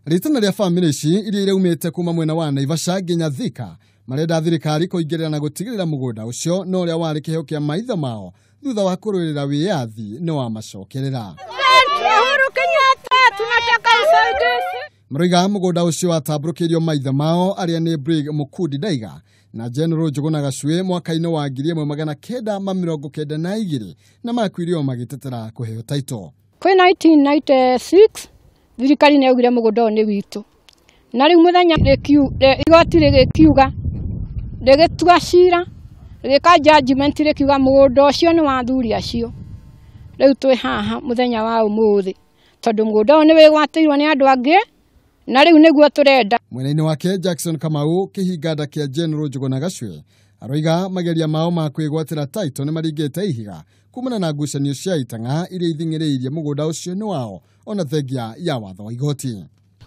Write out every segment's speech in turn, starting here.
Rĩtana rĩa bamĩrĩ ici iria iraumĩte kuma mwena wa Naivasha nginya Thika marenda thirikari kũingĩrĩra na gũtigĩrĩra mũgũnda ũcio na ũrĩa warĩ kĩheo kĩa maithe mao thutha wa kũrũĩrĩra wĩyathi nĩ wamacokerera. Uhuru Kenyatta, tunataka usaidizi. Maroiga mũgũnda ũcio watambũrũkĩirio maithe mao arĩa nĩ Brig Mukundi Ndaiga na General Njũgũna Gacuĩ mwaka-inĩ wa 1992 na makuire o magĩtetera kũheo taito. Kwĩ 1996 thirikari nĩ yaugire mũgũnda ũyũ nĩ witũ, na rĩu mũthenya igoti rĩgĩkiuga, rĩgĩtua cira, rĩgĩka judgment, rĩkiuga mũgũnda ũcio nĩ wa athuri acio. Rĩu twĩ haha mũthenya wa ũmũthĩ tondũ mũgũnda ũyũ nĩ wĩgwatĩirwo nĩ andũ angĩ na rĩu nĩguo tũrenda. Mwena-inĩ wake Jackson Kamau kĩhinganda kĩa General Njũgũna Gacuĩ aroiga mageria mao ma kwĩgwatĩra taito nĩ maringĩte ihiga kumana na ngucanio cia itang'a iria ithing'ĩrĩirie mũgũnda ũcio nĩ wao ona thengia ya watho wa igoti.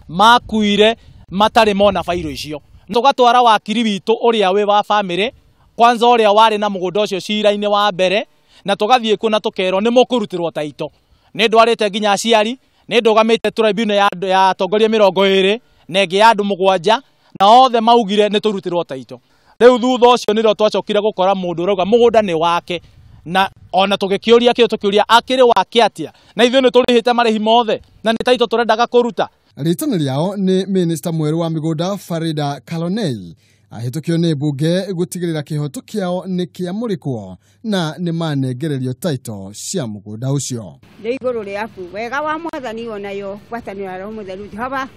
Makuire matarĩ mona bairũ icio, tũgatwara wakiri witũ ũrĩa wĩ wa bamĩrĩ kwanza ũrĩa warĩ na mũgũnda ũcio cira-inĩ wa mbere, na tũgathiĩ kuo na tũkerwo nĩ mũkũrutĩrwo taito. Nĩ ndwarĩte nginya aciari, nĩ ndũgamĩte tribunal ya atongoria 20 na ĩngĩ ya andũ 7, na othe maugire nĩ tũrutĩrwo taito. Rĩu thutha ũcio nĩrĩo twacokire gũkora mũndũ ũrauga mũgũnda nĩ wake, na ona tũgĩkĩũria kĩo tũkĩũria akĩrĩ wake atĩa, na ithuĩ nĩ tũrĩhĩte marĩhi mothe na nĩ taito tũrendaga kũruta. Rĩtana rĩao nĩ minista mwerũ wa mĩgũnda Farida Kalonei ahĩtũkio nĩ mbunge gũtigĩrĩra kĩhoto kĩao nĩ kĩamũrĩkwo na nĩ manengererio taito cia mũgũnda ũcio. Nĩ igũrũ rĩaku wega wa Mwathani onayo ngwatanĩro ya Roho Mũtheru Jehova